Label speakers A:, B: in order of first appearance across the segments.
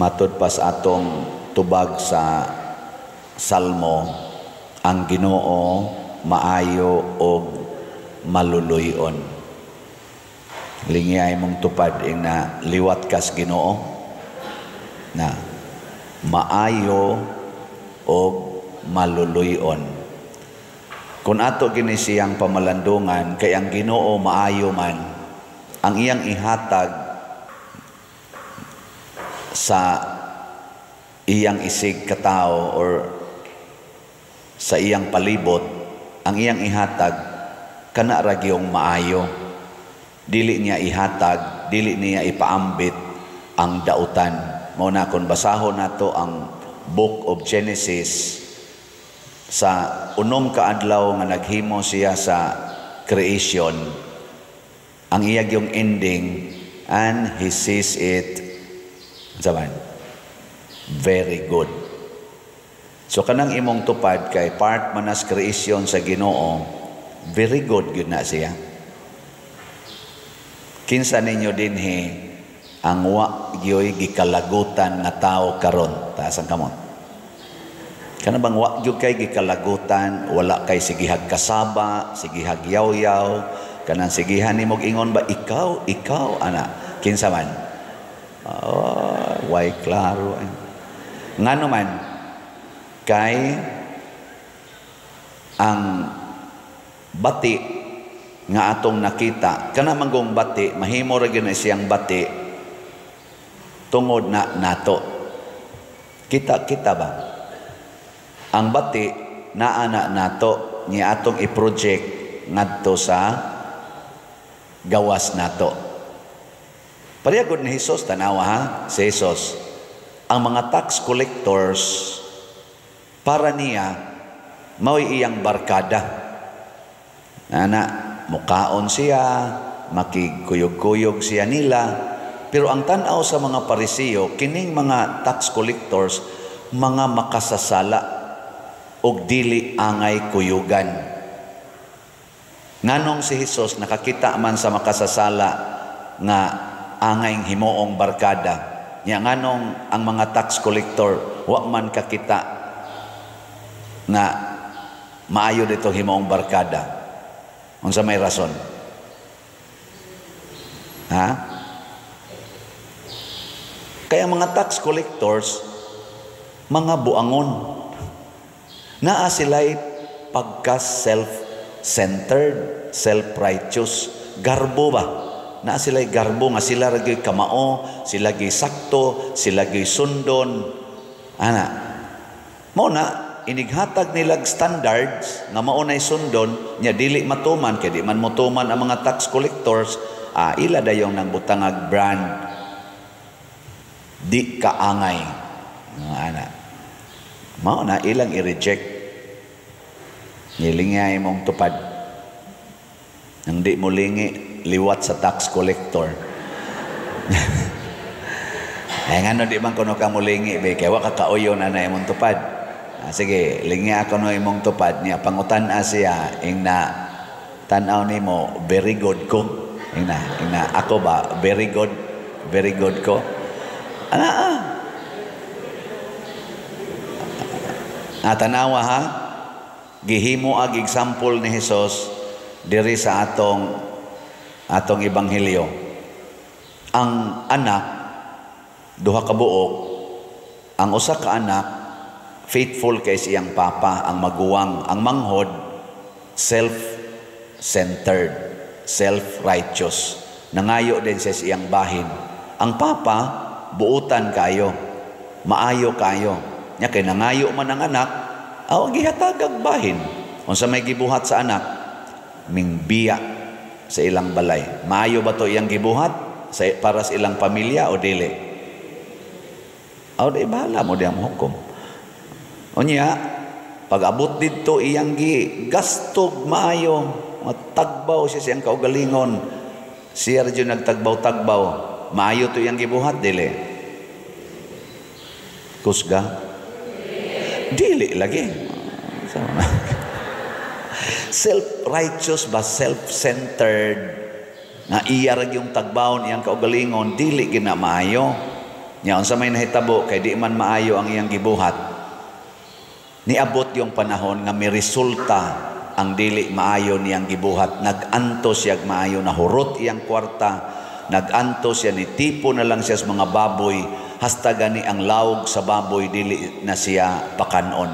A: Matud pa sa atong tubag sa Salmo, ang Ginoo maayo og maluluy-on. Lingiyay mong tupad ing na liwat kas Ginoo na maayo og maluluy-on. Kung ato gini siyang pamalandungan kay ang Ginoo maayo man, ang iyang ihatag sa iyang isig katao or sa iyang palibot, ang iyang ihatag kana ra gyung maayo. Dili niya ihatag, dili niya ipaambit ang dautan. Mao na kung basahon nato ang Book of Genesis, sa unom ka adlaw nga naghimo siya sa creation, ang iya yung ending, "And he sees it saban very good." So kanang imong tupad kay part man as creation sa Ginoo, very good gyud na siya. Kinsa ninyo dinhi ang wa gyoy gikalagutan nga tao karon? Taas ang kamot. Kana bang wa gyud kay gikalagutan, wala kay sigihag kasaba, sigihag yaw-yaw, kanang sigihan nimo ingon ba, "Ikaw, ikaw," ana? Kinsa man? Oh, way klaro. Ngano man? Kay ang bati nga atong nakita, kana manggong bati, mahimo ra gyud na siyang bati tungod na nato. Kita kita ba? Ang bati naa na nato, niya atong i-project ngadto sa gawas nato. Pareha gud ni Jesus, tanawa ha, si Jesus. Ang mga tax collectors, para niya, mao'y iyang barkada. Ana, mukaon siya, makigkuyog-kuyog siya nila. Pero ang tan-aw sa mga Parisiyo, kining mga tax collectors, mga makasasala ug dili angay kuyugan. Nganong si Jesus nakakita man sa makasasala nga angay himuong barkada? Nya nganong ang mga tax collector wa man kakita nga maayo dito himuong barkada? Unsa may rason? Ha? Kaya mga tax collectors, mga buangon. Naa sila'y pagka self-centered, self-righteous. Garbo ba? Naa sila'y garbo nga sila ra gyud kamao, sila gyud sakto, sila gyud sundon. Ana. Mao na inighatag nilag standards nga mao nay sundon nya dili matuman, kay di man motuman ang mga tax collectors, ila dayong nang butangag brand, di kaangay. Ana. Mao na ilang i-reject. Nilingay mong tupad. Nang di mo lingi, liwat sa tax collector. Ay, ngano di man kuno ka mulingi be? Kay wa ka kauyon na na imong tupad. Ah, sige, lingi ako no imong tupad niya, pangutan-a siya ing na tan-aw nimo, very good ko. Ing na ako ba, very good, very good ko. Ana ah. Ah, tanawa ha. Gihimo ag example ni Jesus diri sa atong atong ebanghelyo. Ang anak, duha ka buok, ang usa ka anak faithful kay siyang papa, ang maguwang, ang manghod self-centered, self-righteous. Nangayo din siya sa iyang bahin. Ang papa buutan kayo, maayo kayo. Nya kay nangayo man ang anak, aw gihatag bahin. Unsa may gibuhat sa anak? Mingbiya sa ilang balay. Maayo ba to iyang gibuhat sa, para sa ilang pamilya o dili? Aw di bahala mo diyang hukom. Unya, pag abot didto iyang gi gastog maayo, matagbaw siya siyang kaugalingon. Siya ra jud nagtagbaw-tagbaw. Maayo to iyang gibuhat, dili? Kusga? Dili lagi. Self-righteous ba, self-centered, nga iya ra yung tagbawon iyang kaugalingon, dili ginamaayo. Nya unsa may nahitabo kay di man maayo ang iyang gibuhat? Niabot yung panahon nga may resulta ang dili maayo niyang gibuhat. Nag-antos siya maayo, nahurot iyang kwarta, nag-antos siya, nitipo na lang siya sa mga baboy, hasta gani ang lawog sa baboy dili na siya pakanon.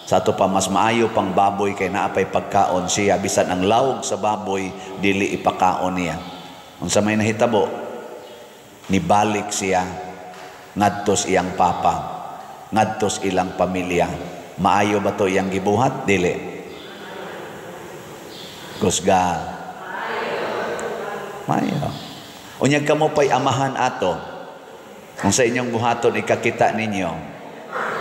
A: Sa ato pa, mas maayo pang baboy kay naapay pagkaon siya, bisan ang lawog sa baboy dili ipakaon niya. Unsa may nahitabo? Nibalik siya ngadtos iyang papa, ngadtos ilang pamilya. Maayo ba to iyang gibuhat? Dili. Kusga. Maayo. Unya kamo pa'y amahan ato. Kung sa inyong buhaton ikakita ninyo,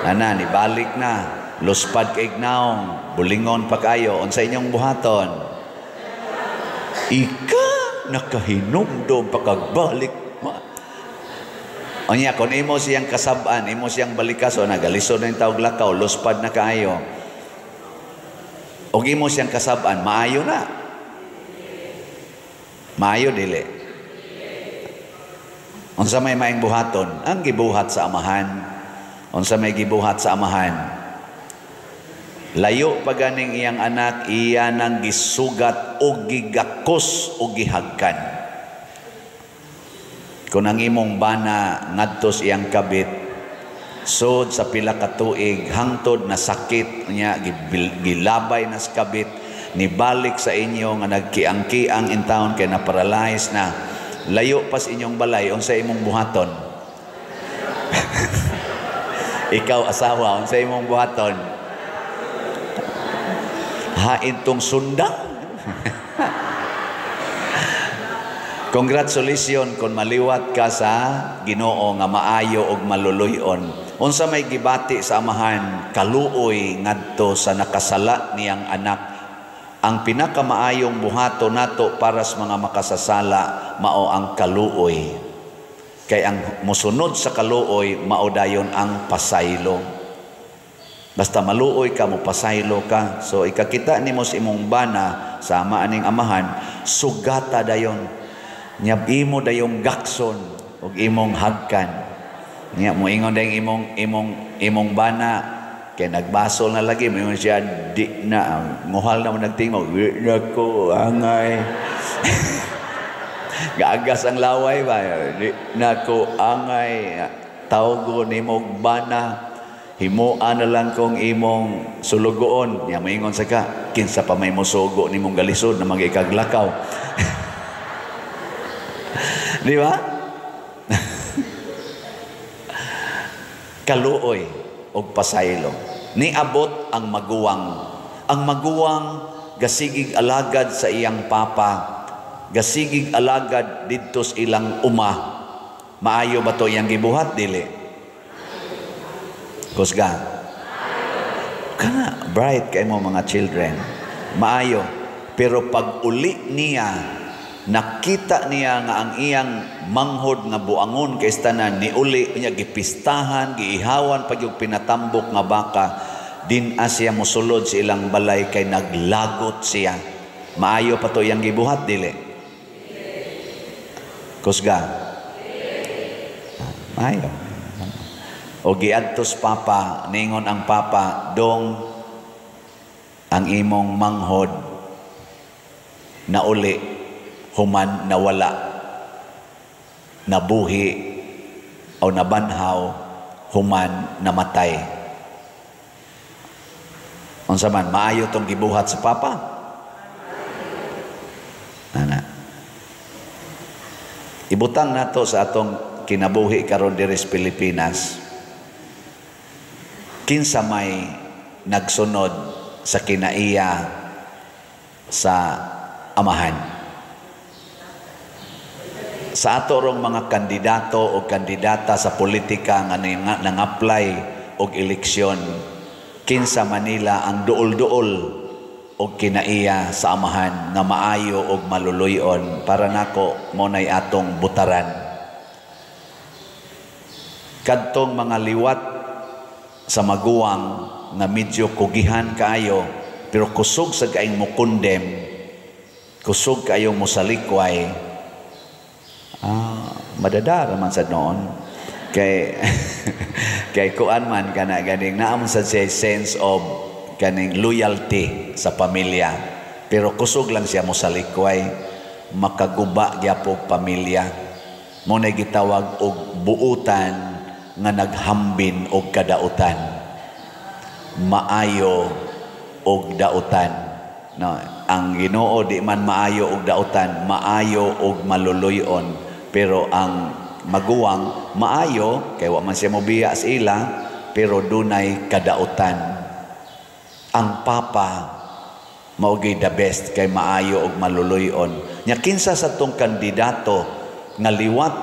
A: ana, nibalik na, luspad kay naong, bulingon pa kayo, unsa inyong buhaton? Ika nakahinumdom pakagbalik. Unya, kung imo siyang kasab-an, imo siyang balikaso, nagalisod na yung tawag lakaw, luspad na kaayo. Og imo siyang kasab-an, maayo na. Maayo, dili. Unsa may maing buhaton? Ang gibuhat sa amahan. Unsa may gibuhat sa amahan? Layo pa ganing iyang anak, iya nang gisugat o gigakos o gihagkan. Kung ang imong bana ngadtos iyang kabit, sod sa pila ka tuig hangtod na sakit niya, gilabay na sa kabit, nibalik sa inyo nga nagkiang-kiang in town kay na-paralyze na, layo pas inyong balay, unsa imong buhaton? Ikaw asawa, unsa imong buhaton? Hain tong sundang. Congratulations kung maliwat ka sa Ginoo nga maayo og maluluy-on. Unsa may gibati sa amahan? Kaluoy ngadto sa nakasala niyang anak. Ang pinakamaayong buhato nato para sa mga makasasala mao ang kaluoy. Kay ang mosunod sa kaluoy mao dayon ang pasaylo. Basta maluoy ka, mopasaylo ka. So ikakita nimo sa imong bana sama aning amahan, sugata dayon. Nyab imo dayong gakson ug imong hagkan. Nya moingon dayong imong bana kay nagbasol na lagi, moingon siya di na nguhal na mo nagtingog, di na ko angay. Gaagas ang laway ba, di na ko angay, tawgo nimo bana, himuan na lang kong imong sulugoon. Nya moingon sa ka, kinsa pa may mosugo nimong galisod na magikaglakaw. Di ba? Kaluoy og pasaylo. Niabot ang maguwang. Ang maguwang gasigig alagad sa iyang papa, gasigig alagad didto sa ilang uma. Maayo ba to iyang gibuhat? Dili. Kusga. Kana bright kay mo mga children. Maayo. Pero pag uli niya, nakita niya nga ang iyang manghod nga buangon kay tanan niuli niya, gipistahan, giihawan pag yung pinatambok nga baka, din siya mosulod sa ilang balay kay naglagot siya. Maayo pa to iyang gibuhat? Dili. Kusga. Maayo. O giadtos papa, ningon ang papa, dong ang imong manghod nauli human nawala, nabuhi o nabanhaw human namatay. Unsa man maayo tong gibuhat sa papa? Ana. Ibutang nato sa atong kinabuhi karon diri sa Pilipinas. Kinsa may nagsunod sa kinaiya sa amahan? Sa ato rong mga kandidato o kandidata sa politika nga nang-apply og eleksyon, kinsa Manila ang duol-duol og kinaiya sa amahan nga maayo og maluluy-on? Para nako mo nay atong butaran. Kadtong mga liwat sa maguwang nga medyo kugihan kaayo pero kusog sa kaing mukondem, kusog kaayong mosalikway, madadara man sa noon. Kay kay kuan man kana, ganing naa man sad siya sense of kaning loyalty sa pamilya. Pero kusog lang siya mosalikway, makaguba gyapon pamilya. Mao na gitawag og buutan nga naghambin og kadautan. Maayo og dautan. No, ang Ginoo di man maayo og dautan, maayo og maluluy-on. Pero ang maguwang maayo kay wa man siya mobiya sa ila, pero dunay kadautan. Ang papa mao gyud the best kay maayo og maluluy-on. Nya kinsa sa tong kandidato nga liwat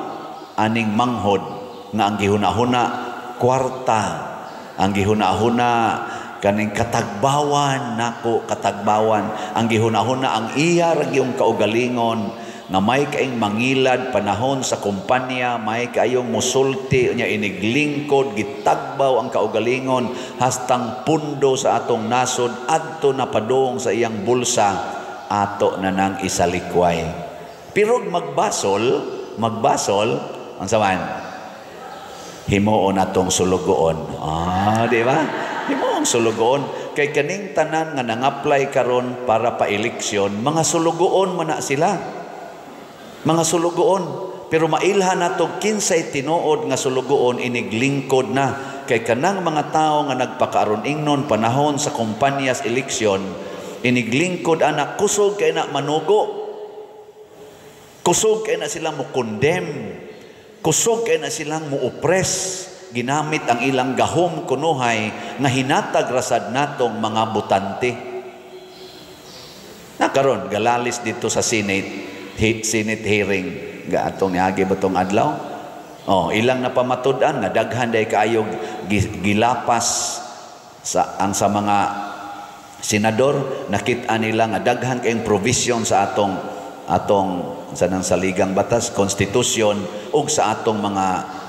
A: aning manghod nga ang gihuna-huna kwarta, ang gihuna-huna kaning katagbawan nako, katagbawan, ang gihuna-huna ang iya ra gyung kaugalingon nga may kaing mangilad panahon sa kumpanya, may kaayong musulti nya iniglingkod, gitagbaw ang kaugalingon hastang pundo sa atong nasod adto na padung sa iyang bulsa, ato na nang isalikway. Pero magbasol, magbasol, ang saman, himuon atong sulugoon. Ah, di ba? Himuon sulugoon. Kay kaning tanan nga nang-apply karon para pa eleksyon, mga sulugoon man na sila. Mga sulugoon. Pero mailhan nato kinsay tinuod nga sulugoon iniglingkod na. Kay kanang mga tao nga nagpakaaron ingnon panahon sa kumpanyas eleksyon, iniglingkod ana, kusog kay na manugo. Kusog kay na sila mo condemn. Kusog kay na silang mo-oppress. Ginamit ang ilang gahom kunuhay nga hinatag rasad natong mga botante. Nakaron galalis dito sa Senate, Senate hearing ga atong niagi ba tong adlaw? Oh, ilang napamatud-an nga daghan day kaayo gilapas sa ang sa mga senador. Nakit-an nila nga daghan kayong provision sa atong atong sa nang saligang batas, konstitusyon, ug sa atong mga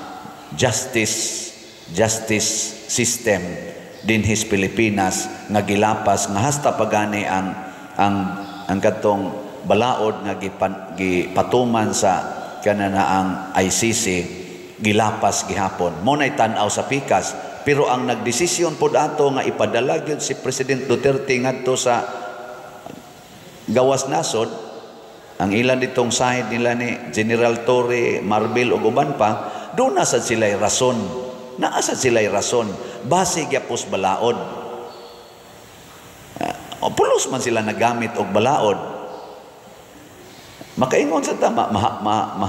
A: justice justice system dinhis Pilipinas nga gilapas, nga hasta pagani ang katong balaod nga gipatuman sa kanana ang ICC, gilapas gihapon. Mo nay tan-aw sa pikas, pero ang nagdesisyon pod ato nga ipadala gyud si President Duterte ngadto sa gawas nasod, ang ilan ditong side nila ni General Torre, Marbil ug uban pa, doon na sad sila'y rason. Naa sad sila'y rason. Base gyapos balaod. Pulos man sila nagamit og balaod. Makaingon sa ta, ma, ma, ma, ma,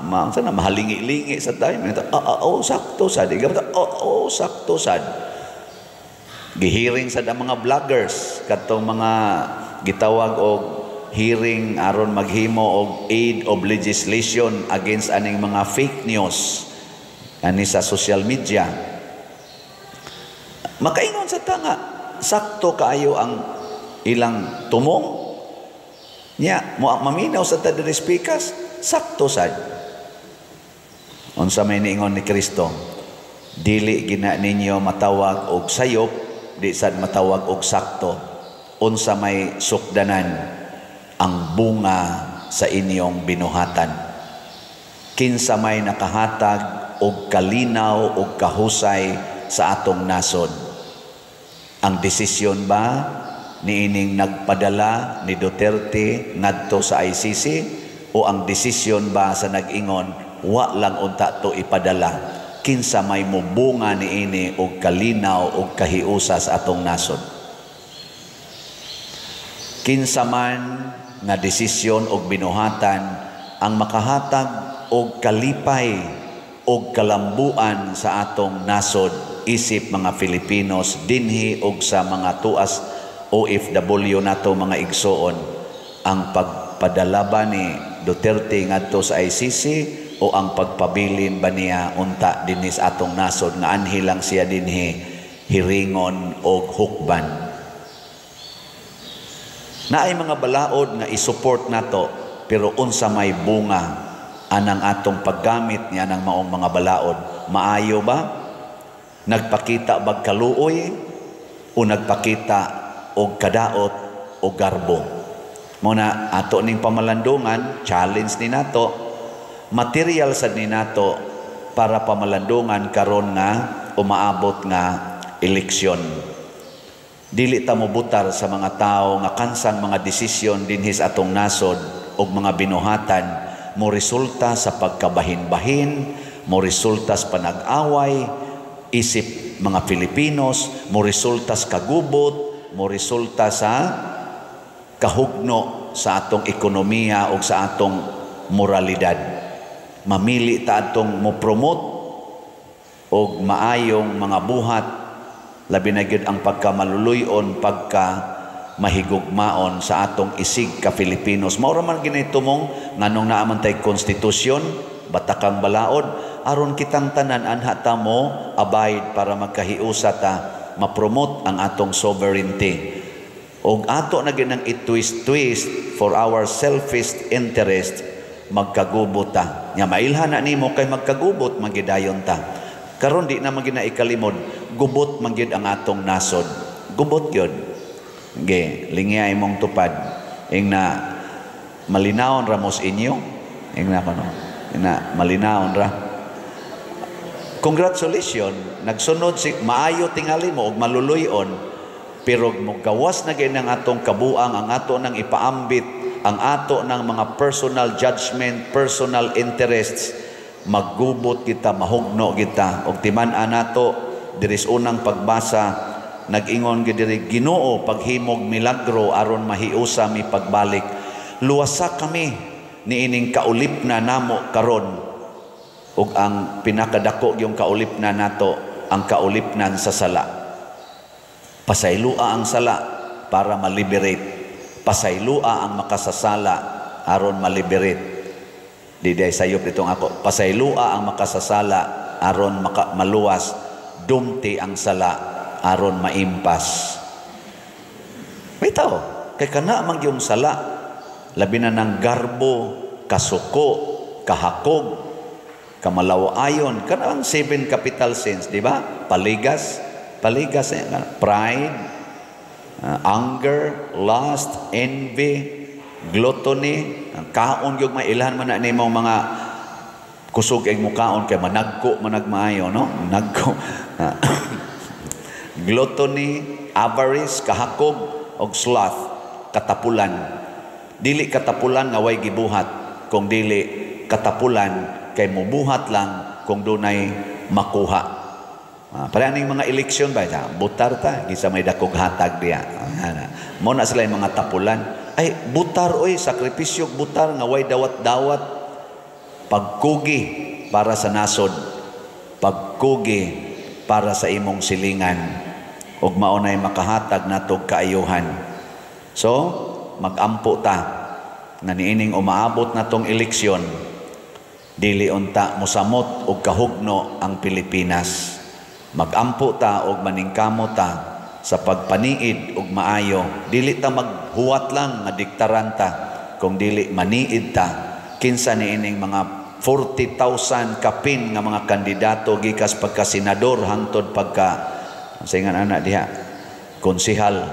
A: ma, sa na, mahalingi-lingi sa tayo. Ah, ah, oh, sakto sad. Oh, oh, sakto sad. Gihearing sad ang mga vloggers katong mga gitawag og hearing aron maghimo og aid of legislation against aning mga fake news ani sa social media. Makaingon sa ta nga sakto kaayo ang ilang tumong. Nya, mo maminaw sa ta diri speakers, sakto sad. Unsa may niingon ni Kristo? Dili gina ninyo matawag og sayop, di sad matawag og sakto. Unsa may sukdanan ang bunga sa inyong binuhatan? Kinsa may nakahatag og kalinaw og kahusay sa atong nasod? Ang desisyon ba niining nagpadala ni Duterte ngadto sa ICC, o ang desisyon ba sa nag-ingon wa lang unta to ipadala? Kinsa may mubunga niini og kalinaw og kahiusa sa atong nasod? Kinsa man nga desisyon og binuhatan ang makahatag og kalipay og kalambuan sa atong nasod isip mga Filipinos dinhi og sa mga tuas OFW nato mga igsoon? Ang pagpadala ba ni Duterte ngadto sa ICC o ang pagpabilin ba niya unta dinhi sa atong nasod nga anhi lang siya dinhi hiringon og hukban? Naay mga balaod nga i-support nato, pero unsa may bunga anang atong paggamit niya ng maong mga balaod? Maayo ba? Nagpakita bag kaluoy o nagpakita og kadaot o garbo? Muna ato ning pamalandungan, challenge ni nato, material sad ni nato. para pamalandungan karon nga umaabot nga eleksyon. Dili ta mobutar sa mga tao nga kansang mga desisyon dinhi sa atong nasod og mga binuhatan mo resulta sa pagkabahin-bahin, mo resulta sa panag-away isip mga Filipinos, mo resulta sa kagubot, mo resulta sa kahugno sa atong ekonomiya o sa atong moralidad. Mamili ta atong mo promote og maayong mga buhat, labi na gyud ang pagkamaluluyon, pagka mahigugmaon sa atong isig ka Filipinos. Mao ra man gyud tumong nganong naa man tay konstitusyon, batakang balaod, aron kitang tanan anha ta mo abide para magkahiusa ta, ma-promote ang atong sovereignty. Og ato na gyud ang i-twist-twist for our selfish interest, magkagubot ta. Nya mailhan na nimo kay magkagubot magidayon ta. Karon di na man gyud na ikalimod, gubot man gyud ang atong nasod. Gubot gyud. Ge, lingya imong tupad. Ing na malinawon ra mos inyo. Ing na kono. Ing na malinawon ra. Congratulations, nagsunod si maayo tingali mo og maluluy-on, pero mogawas na gyud ang atong kabuang, ang ato nang ipaambit, ang ato ng mga personal judgment, personal interests, maggubot kita, mahugno kita. Og timan-an nato diri sa unang pagbasa, nag-ingon gyud diri, "Ginoo, paghimog milagro aron mahiusa mi pagbalik. Luwasa kami niining kaulipna namo karon." Ug ang pinakadako yung kaulipna nato, ang kaulipnan sa sala. Pasaylua ang sala para ma-liberate. Pasaylua ang makasasala aron ma-liberate. Di day sayop ditong ako. Pasaylua ang makasasala aron maluwas. Dumti ang sala aron maimpas. Bitaw, kay kana man yung sala, labi na ng garbo, kasuko, kahakog, kamalawayon, kanang seven capital sins, di ba? Paligas, paligas, eh, pride, anger, lust, envy, gluttony, ang kaon yung mailhan man na nimo mga kusog ay mukaon kay managko managmaayo, no? Nagko. Gluttony, avarice, kahakog, og sloth, katapulan. Dili katapulan nga way gibuhat, kung dili katapulan kay mubuhat lang kung dunay makuha. Para aning mga eleksyon ba, butar ta, kinsa may dakog hatag diya. Mo na sila yung mga tapulan. Ay, butar oy, sakripisyo butar nga way dawat-dawat. Pagkugi para sa nasod, pagkugi para sa imong silingan, ug mao nay makahatag natog kaayuhan. So, magampo ta nga niining umaabot natong eleksyon, dili unta mosamot og kahugno ang Pilipinas. Magampo ta og maningkamo ta sa pagpaniid og maayo. Dili ta maghuwat lang nga diktaran ta, kung dili maniid ta kinsa niining mga 40,000 kapin nga mga kandidato gikas pagka senador hangtod pagka sa ingan ana diha konsehal,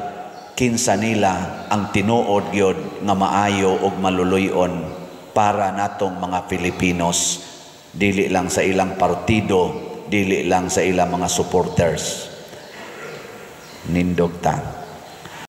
A: kinsa nila ang tinuod gyud nga maayo og maluluy-on para natong mga Filipinos, dili lang sa ilang partido, dili lang sa ilang mga supporters. Nindog ta.